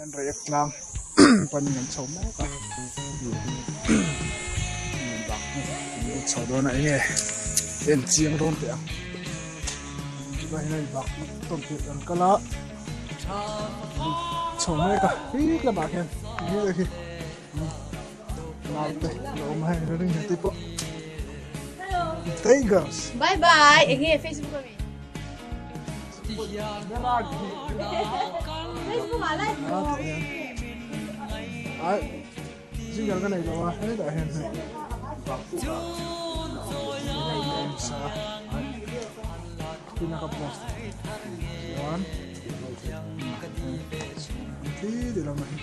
Hian Reiek tlang panin an chho mek a, lut chho dawn a enge en chiang dawn teh ang tunah hian hei bak tawn tirh kan kal a chho mek a hik lamah khian hik khi naute a awm a hei ring heti pawh tigers bye bye enge facebook ami Zinger ka nei lo a hetah hian hei tina ka post chuan thi ti lam hi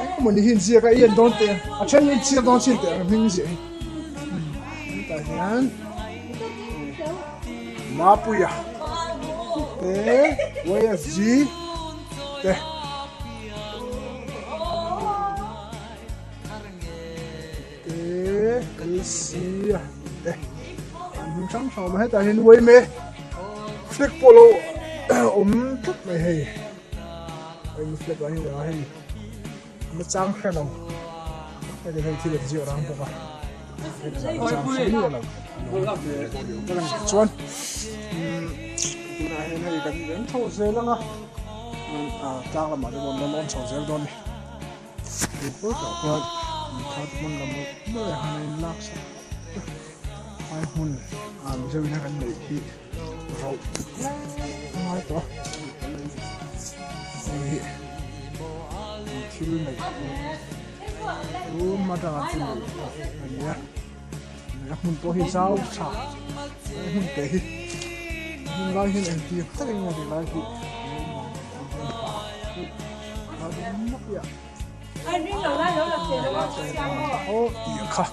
Engemaw ni hi inziak a i en dawn teh a then hi inchhiar dawn chin teh ang hming ziah hi hetah hian Mapuia te YSG te te LC te an hming hrang hrang awm a hetah hian Uaime flag pawh lo awm tlat mai hei. Hei flag ah hian ah hei na chang hre lo hei hei thil an ziah rang bawk a chang hre miah lo chuan tunah hian hei kan kan chho zel ang a tlang lamah te pawh an rawn chho zel dawn a ni tah chuan hmun lam mawlh ah khan a inlak sak ai hmun ah mizo ina kan neih hi. Rauh ngai tawh a hei hi thil neih tum atanga thil neih a ni a a hmun pawh hi zau tha a hmun te hi hmun lai hian engtir tak eng emaw lai hi aw tih kha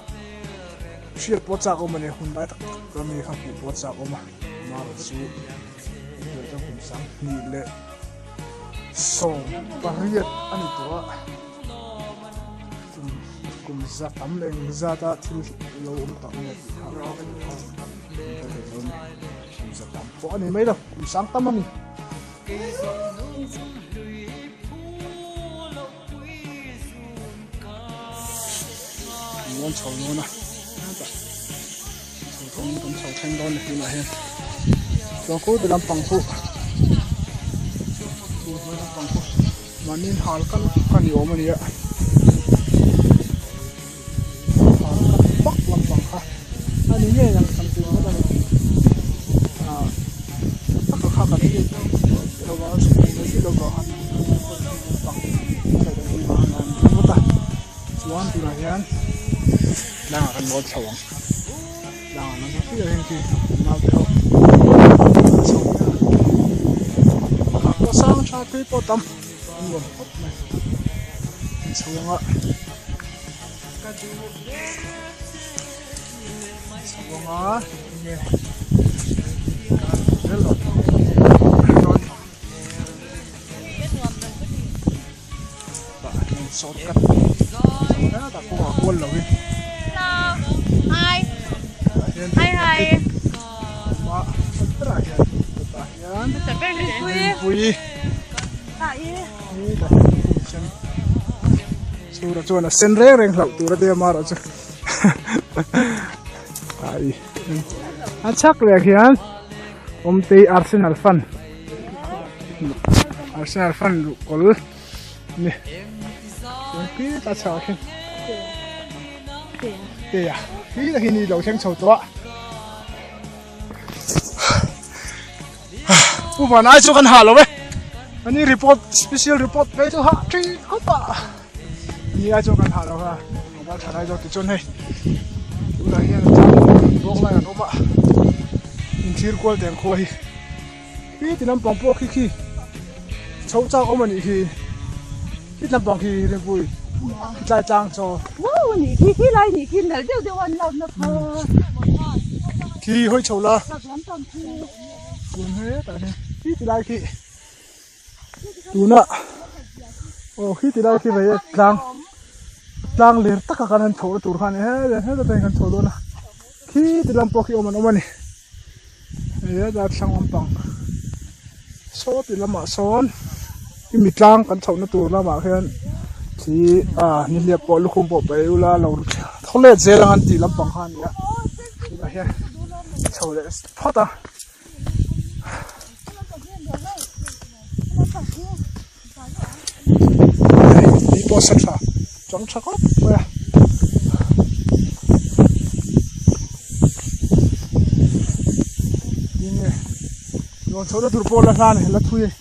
hriat pawh chak awm a ni hun lai tak tak a mi kha hmuh pawh chak awm a mar chu kum 20 leh 18 a ni tawh a kum kum za tam leh eng zat a thil lo awm tak nge tih kha ka thei lo a ni kum za tam pawh a ni mai lo kum sang tam a ni. An chho dawn a hetah chho thleng kan chho thleng dawn a ni tunah hian chuan khu ti lampang khu khu lampang khu mahni hal kan kan ni awm a ni a hal kan vak lampang kha a ni ngei ang kan tih ngawt a ni ah taka kha kan hriat lo a hriat lo vang a. Chuan tunah hian tlangah kan rawn chho ang tlangah kan rawn chho hian khi naute ho chho a pawh sang tha tui pawh tam an nuam khawp mai an chho ang a chho ang a enge Hi. Hi hi. Sura chuan a sen reng reng hlauh tur a tia mara chu ai a chhak leh khian awmtei Arsenal fan Arsenal fan luh kawl ni chuan khi ta chhak khi te a khi ta khi ni lo thleng chho tawh a pu van ai chu kan ha lo e ani report special report phei chu ha thi khawp a ni ai chu kan ha lo ha mobile tha lai zawk ti chuan hei tunah hian a chang bawk lai an awm a inthlir kual teng khua hi khi ti lampang pawh khi khi chho chak awm a nih khi khi lampang khi rinpui khi tlai tlang chaw wow a nih khi khi lai nih khi nal deuh deuh a an lakna kha khi hawi chho la tun hetah hian khi ti lai khi tuna aw khi ti lai khi vei tlang tlang lir taka kan han chhoh na tur khan he heta tangin kan chho dawn a. Khi ti lam pawh khi awm an awm a ni. He darthlang lampang saw ti lamah sawn i mi tlang kan chhohna tur lamah khian khi ah nihliap pawh lukhum pawh paih ula lo thaw let zel ang an tih lampang kha a ni a tunah hian chho leh phawt a. Ni pawh sa tha chang tha khawp mai a. Tinge lawn chho na tur pawh la hlan la thui a ni.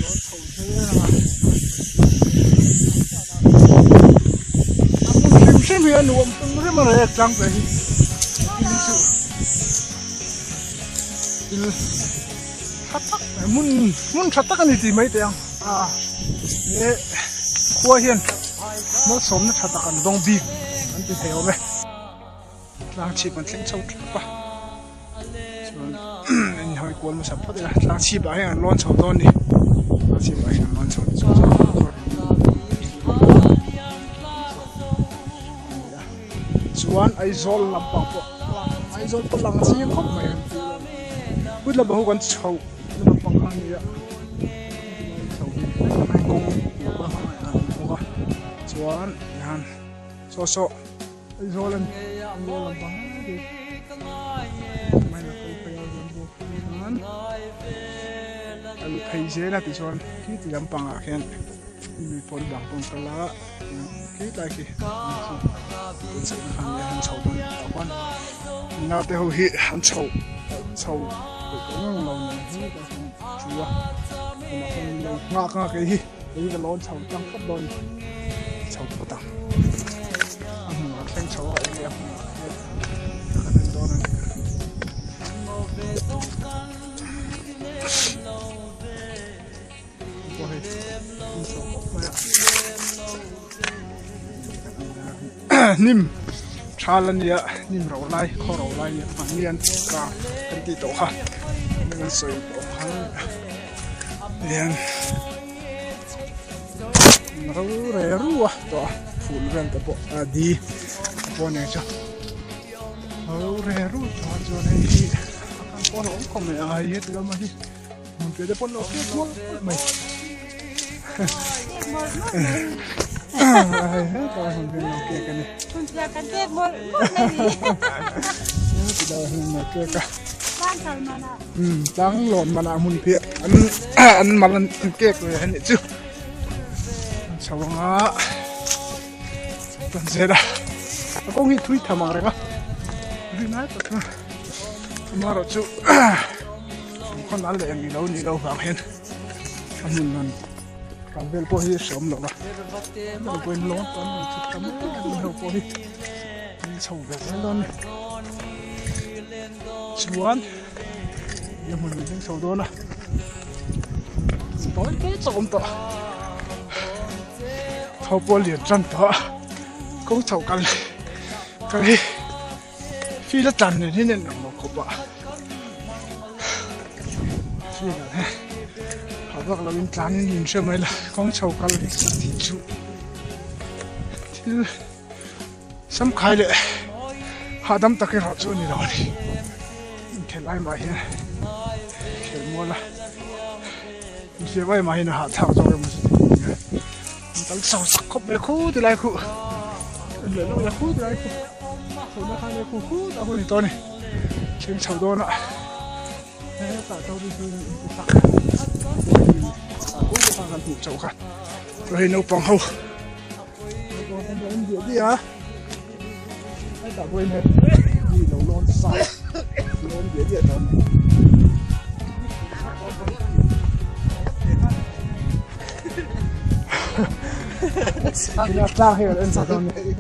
Lawn chho zel ang a. A hmun hrim hrim hi a nuam tum rem a reh tlang ve hi. Thil chu thil tha tak hmun hmun tha tak a ni tih mai teh ang a he khua hian malsawmna tha tak an dawng bik an ti thei awm e tlang chhip an thleng chho thlap a chuan in hawi kual hmasa phawt ila tlang chhip ah hian an lawn chho dawn a ni tlang chhip ah hian an lawn chho dawn Chuan Aizawl lampang pawh Aizawl pawh lang chiang khawp mai an ti a Put lamah ho kan chho na lampang kha a ni a chho hi kawng bawk a chuan tihian saw saw Aizawl a ni Aizawl lampang mai la kal phei a bawk chuan kal phei zel a tichuan khi ti lampangah khian mi pawn dang pawh an kal a. Khi tlai khi an chho na khan an chho dawn tah khuan naute ho hi an chho chho ngang lo nen hi tah hian thu a tunah hian an lo nghak nghak ei hi kei ka lawn chho tlang phawt dawn chho phawt ang a hmunah thleng chho a eng nge a hmunah hian kan en dawn a ni. Hnim thal a nia hnim ro lai khaw ro lai nia mahni an ka kan tih tawh kha an sawi tawh kha hian ro re ru a tawh a phul vel te pawh a di pawh nen chu ro re ru tawh a chuan hei hi a kan pawn a awm khawp mai a hei hi ti lama hi. Hmun piah te pawn lo hriat mual mai. Hei hei ka hmun piah lo kek ani. Hmun piah kan kek mual mual mai ni. Ti lo hmun lo kek a. Tlang kal mana. Tlang lawn mana hmun piah an an mal an kek ve ani chu. Chho anga tan zel a. A kawng hi thui tham ang reng a. Rinai tak chuan amaherawhchu Khawn a leh ni lo ni lo vang hian a hmun rawn kal vel pawh hi a hreawm lo a hei pawhin lawn tam an chhuk tam em em ho pawh hi an chho ve zel dawn a ni chuan he hmun an thleng chho dawn a tawi te chauh awm tawh tho pawh a lian tan tawh a kawng chho kal kal hi. Field a tlan nen hian a inang lo khawp a field ah hian ha vak lo in tlan in in hre mai la kawng chho kal tih chu thil samkhai leh hahdam tak erawh chu a ni lo a ni inkhelh lai mah hian khelh mual a infiam ai mah hian a hahthlak zawk emaw chu tih a ni a an kal chho chak khawp mai khu ti lai khu leh lawk la khu ti lai khu. Chhohna khan leh khu khut a hun ni tawh a ni thleng chho dawn a hetah chuan hi chu in ti tak ah khan kan hmuh chauh kha chuan hei naupang ho naupang ho an diah diah a hetah pawh hian hei mi lo lawn sa lawn diah diah tawh a ni. Tlang hi kan en chho dawn a ni.